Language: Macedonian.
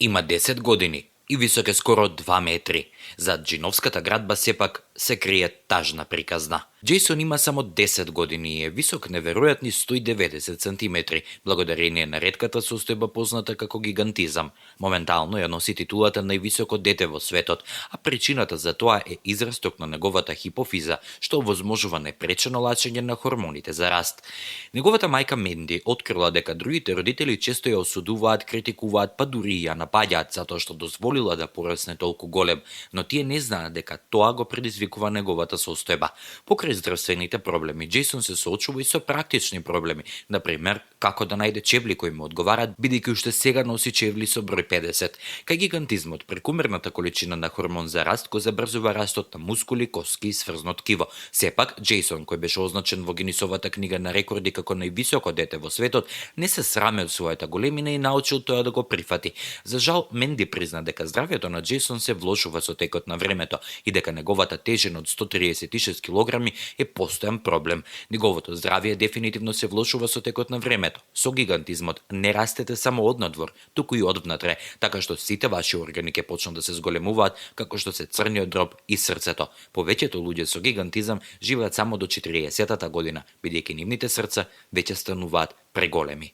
Има 10 години и висок е скоро 2 метри. Зад джиновската градба сепак се крие тажна приказна. Джейсон има само 10 години и е висок неверојатни 190 сантиметри, благодарение на ретката состојба позната како гигантизам. Моментално ја носи титулата највисоко дете во светот, а причината за тоа е израсток на неговата хипофиза, што овозможува непречено лачење на хормоните за раст. Неговата мајка Менди открила дека другите родители често ја осудуваат, критикуваат, па дури и ја напаѓаат затоа што дозволила да порасне толку голем, но тие не знаат дека тоа го предизвикува неговата состојба. Покрај здравствените проблеми, Джейсон се соочува и со практични проблеми, например, како да најде чевли кои му одговараат, бидејќи уште сега носи чевли со број 50. Кај гигантизмот, прекумерната количина на хормон за раст го забрзува растот на мускули, коски и сврзно ткиво. Сепак, Джейсон, кој беше означен во Гинисовата книга на рекорди како највисоко дете во светот, не се сраме од својата големина и научил тоа да го прифати. За жал, Менди призна дека здравјето на Джейсон се влошува со текот на времето и дека неговата тежина од 136 килограми е постојан проблем. Неговото здравје дефинитивно се влошува со текот на времето. Со гигантизмот не растете само однадвор, туку и одвнатре, така што сите ваши органи ќе почнат да се зголемуваат, како што се црниот дроб и срцето. Повеќето луѓе со гигантизам живеат само до 40-та година, бидејќи нивните срца веќе стануваат преголеми.